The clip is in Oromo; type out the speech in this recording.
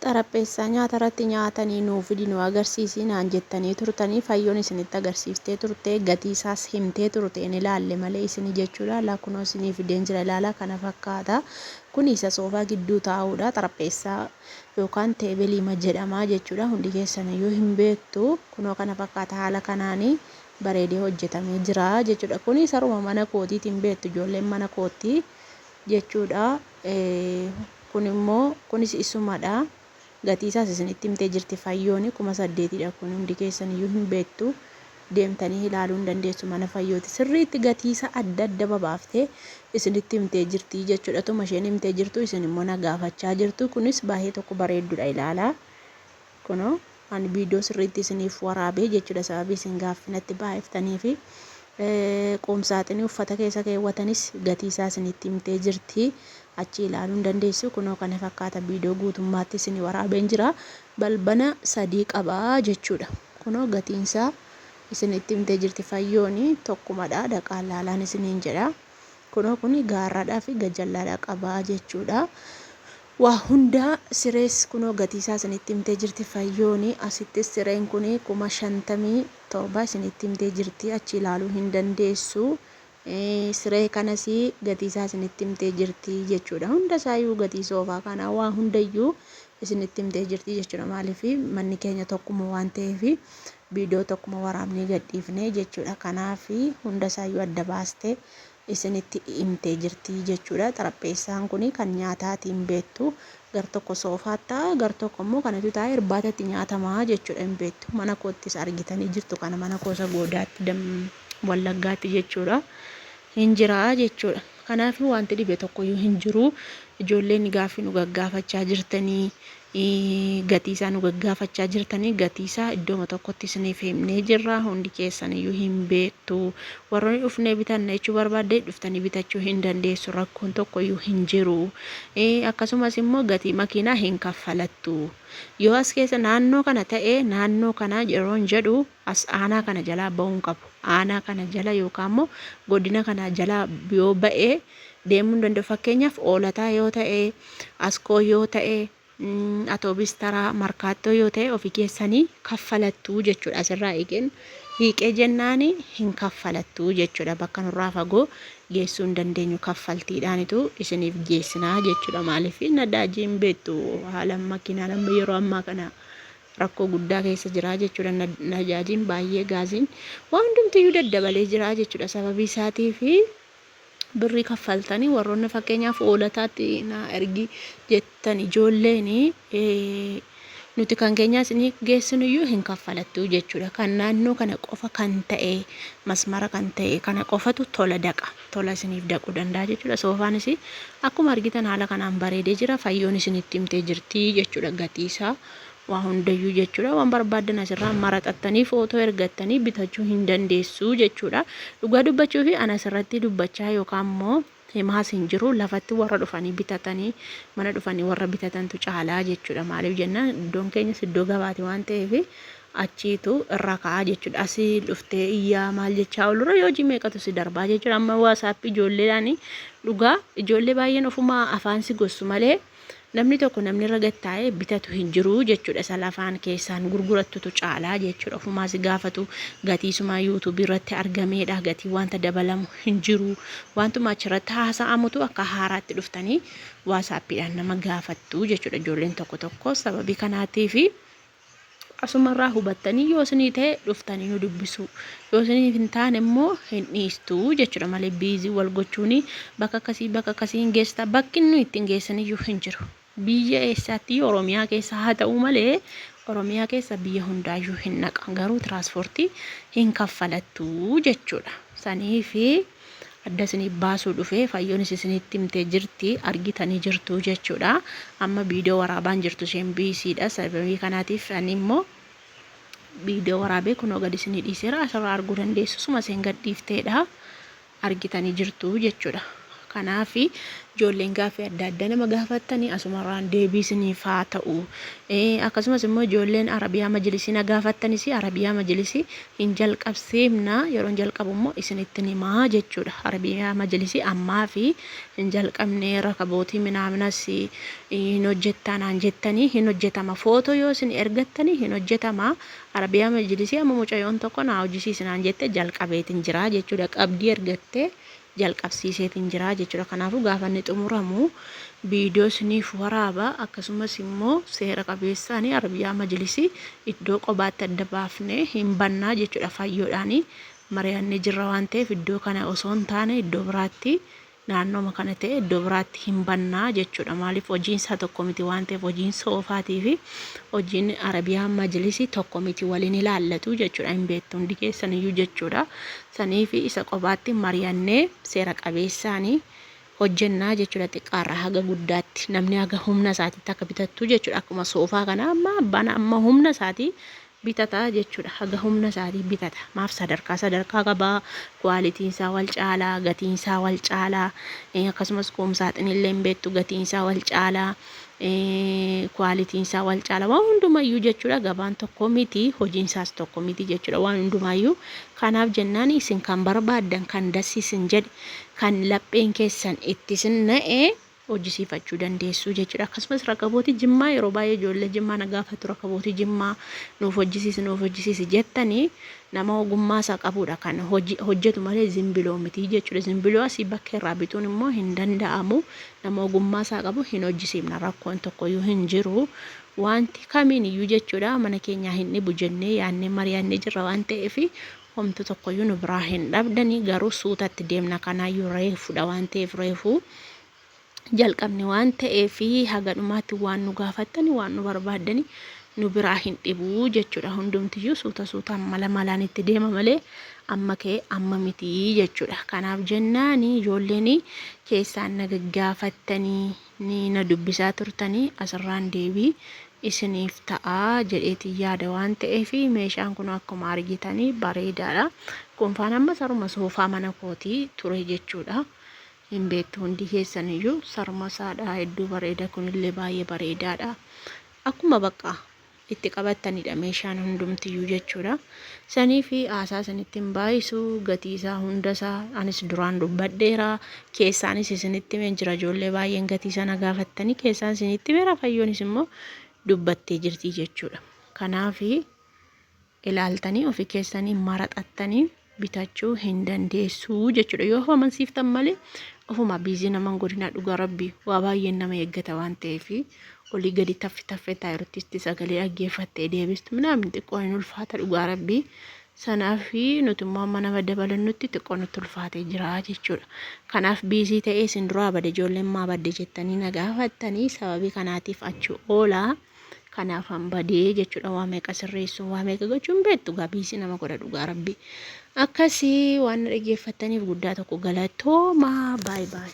Xarapheessaa nyaata irratti nyaatanii nuu fidi nu agarsiisi naan jettanii turtanii fayyoon isinitti agarsiiftee turte gatii isaas himtee turte hin ilaalle malee isini jechuudha laa kunoo isinii fideen jira ilaala kana fakkaata kuni isa soofaa gidduu taa'uudha xarapheessaa yookaan teebeliima jedhama jechuudha hundi keessaniyyuu hin beektu kunoo kana fakkaata haala kanaanii bareedee hojjetamee jira jechuudha kuni saruma mana kootiitiin beektu ijoolleen mana kootti jechuudha. Kun immoo kunis isumadha. Gatii isaas isinitti himtee jirti fayyooni 8000dha kun hundi keessan iyyuu hin beektu. Deemtanii ilaaluu hin dandeessu mana fayyooti. Sirriitti gatii isaa adda adda babaaftee isinitti himtee jirti jechuudha. Tuma isheen himtee jirtu isin immoo na gaafachaa jirtu. Kunis baay'ee tokko bareeddudha ilaalaa. Kunoo ani viidiyoo sirriitti isiniif waraabee jechuudha sababii isin gaaffii natti baay'iftaniifi quumsaaxinii uffata keessa keewwatanis gatii isaa isinitti himtee jirti achi ilaaluu hin dandeessu kunoo kana fakkaata viidiyoo guutummaatti isinii waraabeen jira balbana sadii qaba jechuudha kunoo gatiin isaa isinitti himtee jirti fayyooni tokkumadha dhaqaa laalaan isiniin jedha kunoo kuni gaarraadhaa fi gajallaadha qaba jechuudha. Waa hundaa sirees kunoo gatiisaa isinitti himtee jirti fayyooni asittis sireen kuni 57,000 isinitti himtee jirti achi ilaaluu hin dandeessu siree kanas gatiisaa isinitti himtee jirti jechuudha hunda isaayyuu gatii soofaa kanaa waa hundayyuu isinitti himtee jirti jechuudha maaliif manni keenya tokkuma waan ta'eef viidiyoo tokkuma waraabnee gadhiifne jechuudha kanaaf hunda isaayyuu adda baaste isinitti himtee jirti jechuudha. Xarapheessaan kun kan nyaataati hin beektu. Gar tokko soofaatti ta'a, gar tokko immoo kanatu taa'ee irbaatatti nyaatamaa jechuudha hin beektu. Mana koottis argitanii jirtu kana mana koo isa goodaatti wallaggaatti jechuudha. Hin jira jechuudha. Kanaaf wanti dhibe tokkoyyuu hin jiru. Ijoolleen gaaffii nu gaggaafachaa jirtanii gatii isaa nu gaggaafachaa jirtanii gatii isaa iddooma tokkotti isiniif himnee jirra hundi keessaniyyuu hin beektu warroonni dhufnee bitanna jechuu barbaadde dhuftanii bitachuu hin dandeessu rakkoon tokkoyyuu hin jiru akkasumas immoo gatii makiinaa hin kaffalattu yoo as keessa naannoo kana ta'e naannoo kana yeroon jedhu as aanaa kana jalaa ba'uu hin qabu aanaa kana jala yookaan immoo godina kana jalaa yoo ba'ee deemuu hin danda'u fakkeenyaaf oolataa yoo ta'e Askoo yoo ta'e, Atoobis taraa, Markaattoo yoo ta'e ofii keessanii kaffalattu jechuudha. Asirraa hiiqeen hiiqee jennaan hin kaffalattu jechuudha. Bakka nurraa fagoo geessuu hin dandeenyu kaffaltiidhaanitu isiniif geessinaa jechuudha. Maaliif nadaajii hin beektu haala makiinaan amma yeroo ammaa kana rakkoo guddaa keessa jira jechuudha. Najaajiin baay'ee gaaziin waan hundumtiyyuu daddabalee jira jechuudha. Sababii isaatiifi birrii kaffaltanii warroonni fakkeenyaaf hoolataatti naa ergi jettan ijoolleen nuti kan keenyaa isinii geessinuyyuu hin kaffalattu jechuudha. Kan naannoo kana qofa kan ta'e masmara kan ta'e kana qofatu tola daqa tola isiniif daquu danda'a jechuudha. Soofaanis akkuma argitan haala kanaan bareedee jira. Fayyoon isinitti himtee jirti jechuudha gatii isaa. Waa hundayyuu jechuudha. Waan barbaaddan asirraa maraxattanii footoo ergattanii bitachuu hin dandeessu jechuudha. Dhugaa dubbachuu fi ana asirratti dubbachaa yookaan immoo himaas hin jiru. Lafatti warra dhufanii bitatanii mana dhufanii warra bitatantu caalaa jechuudha. Maaliif jennaan iddoon keenyas iddoo gabaati waan ta'eef achiitu irra ka'a jechuudha. Asii dhuftee iyyaa maal jechaa oolurra yoo hojii meeqatu si darbaa jechuudha. Amma waasaappii ijoolleedhaan dhugaa ijoollee baay'een ofumaa afaan si gossu malee Namni tokko namni irra gad taa'ee bitatu hin jiru jechuudha. Isa lafaan keessaan gurgurattutu caalaa jechuudha. Ofumaa si gaafatu gatiisumaa yuutuubii irratti argameedha. Gatii wanta dabalamu hin jiru. Wantuma achirratti haasa'amutu akka haaraatti dhuftanii waasaappiidhaan nama gaafattu jechuudha. Ijoolleen tokko tokko sababii kanaatiifi Asumarraa hubattanii yoo isinii ta'e dhuftanii nu dubbisuu. Yoo isiniif hin taane immoo hin dhiistu jechuudha malee biizii wal gochuun bakka akkasii bakka akkasii hin geessita bakki nu ittiin geessaniyyuu hin jiru. Biyya eessaatti Oromiyaa keessa haa ta'u malee Oromiyaa keessa biyya hundaayyuu hin dhaqa garuu tiraanspoortii hin kaffalattu jechuudha. Saniifi adda isiniif baasuu dhufe fayyoonis isinitti himtee jirti argitanii jirtu jechuudha. Amma viidiyoo waraabaan jirtu isheen biisiidha. Sababii kanaatiif ani immoo viidiyoo waraabee kunoo gadi isinii dhiiseera asirraa arguu dandeessu suma isheen gad dhiifteedha argitanii jirtu jechuudha. Kanaaf ijoolleen gaaffii adda addaa nama gaafattanii asumarraan deebii isiniif haa ta'u. Akkasumas immoo ijoolleen Arabiyaa Majlisii na gaafattanis Arabiyaa Majlisii hin jalqabsiifna, yeroon jalqabu immoo isinittin himaa jechuudha. Arabiyaa Majlisii ammaa fi hin jalqabne rakabootii minaaminas hin hojjettaa naan jettanii hin hojjetama. Footoo yoo isin ergattanii hin hojjetama. Arabiyaa Majlisii amma mucayoon tokko naa hojjisiisi naan jette jalqabeetin jira jechuudha. Qabdii ergattee jalqabsiiseetin jira jechuudha. Kanaafuu gaafa inni xumuramu viidiyoo isiniif waraaba akkasumas immoo seera qabeessaani Arabiyaa Majlisii iddoo qobaatti adda baafnee hin bannaa jechuudha. Fayyoodhaani mari'annee jirra waan ta'eef iddoo kana osoo hin taane iddoo biraatti naannooma kana ta'e iddoo biraatti hin bannaa jechuudha. Maaliif hojiin isaa tokko miti waan ta'eef hojiin soofaatii fi hojiin Arabiyaa Majlisii tokko miti waliin ilaallatu jechuudha. Hin beektu hundi keessaniyyuu jechuudha. Saniifi isa qobaatti mari'annee seera qabeessaani hojjennaa jechuudha. Xiqqaarraa haga guddaatti namni haga humna isaatitti akka bitattu jechuudha. Akkuma soofaa kana amma abbaan amma humna isaatii bitata jechuudha. Haga humna isaatii bitata. Maaf sadarkaa sadarkaa qaba. Kwaalitiin isaa wal caalaa, gatiin isaa wal caalaa, akkasumas qoomsaaxinillee hin beektu gatiin isaa wal caalaa, kwaalitiin isaa wal caala. Waan hundumayyuu jechuudha gabaan tokko miti, hojiin isaas tokko miti jechuudha waan hundumaayyuu. Kanaaf jennaan isin kan barbaaddan kan dassi isin jedhe kan lapheen keessan itti isin na'e hojjisiifachuu dandeessu jechuudha. Akkasumas rakabootii Jimmaa yeroo baay'ee ijoollee Jimmaa na gaafatu rakabootii Jimmaa nuuf hojjisiisi nuuf hojjisiisi jettanii nama ogummaa isaa qabuudha kan hojjetu malee zimbiloo miti jechuudha. Zimbiloo asii bakka irraa bituun immoo hin danda'amu. Nama ogummaa isaa qabu hin hojjisiifna rakkoon tokkoyyuu hin jiru. Wanti kamiin iyyuu jechuudha mana keenyaa hin dhibu jennee yaadnee mari'annee jirra waan ta'eef homtu tokkoyyuu nu biraa hin dhabdanii garuu suutatti deemna kanaayyuu reefudha waan ta'eef reefuu jalqabne waan ta'eef haga dhumaatti waan nu gaafattani waan nu barbaaddani nu biraa hin dhibu jechuudha. Hundumtiyyuu suuta suutaan mala malaan itti deema malee amma ka'e amma miti jechuudha. Kanaaf jennaan ijoolleen keessaan na gaggaafattanii ni na dubbisaa turtanii asirraan deebii isiniif ta'a jedheetiin yaada waan ta'eef meeshaan kun akkuma argitanii bareedaadha. Kunfaan amma saruma soofaa mana kootii ture jechuudha. Hin beektu hundi keessan iyyuu saruma isaadha hedduu bareeda kunillee baay'ee bareedaadha. Akkuma bakka itti qabattanidha meeshaan hundumtiyyuu jechuudha. Sanii fi haasaa isinitti hin baay'isu gatii isaa hunda isaa anis duraan dubbadheera keessaanis isinitti himeen jira ijoollee baay'een gatii sana gaafattanii keessaan isinitti himeera fayyoonis immoo dubbattee jirti jechuudha. Kanaafi ilaaltanii ofii keessanii maraxattanii bitachuu hin dandeessu jechuudha. Yoo of amansiiftan malee ofuma biizii nama hin godhinaa dhugaa rabbii waa baay'een nama eeggata waan ta'eef olii gadi taffi taffee taayirottiisti sagalee dhaggeeffattee deebistu minaamin xiqqoo hin ulfaata dhugaa rabbii. Sanaaf nuti immoo amma nama dabalannutti xiqqoo nutti ulfaatee jira jechuudha. Kanaaf biizii ta'ee isin duraa bade ijoolleen maa badde jettanii na gaafattanii sababii kanaatiif achi oolaa. Kanaafan badee jechuudha waa meeqa sirreessuun waa meeqa gochuun beektu gaa biisii nama godha dhugaa rabbii. Akkasii waan na dhaggeeffattaniif guddaa tokko galatoomaa baay baay.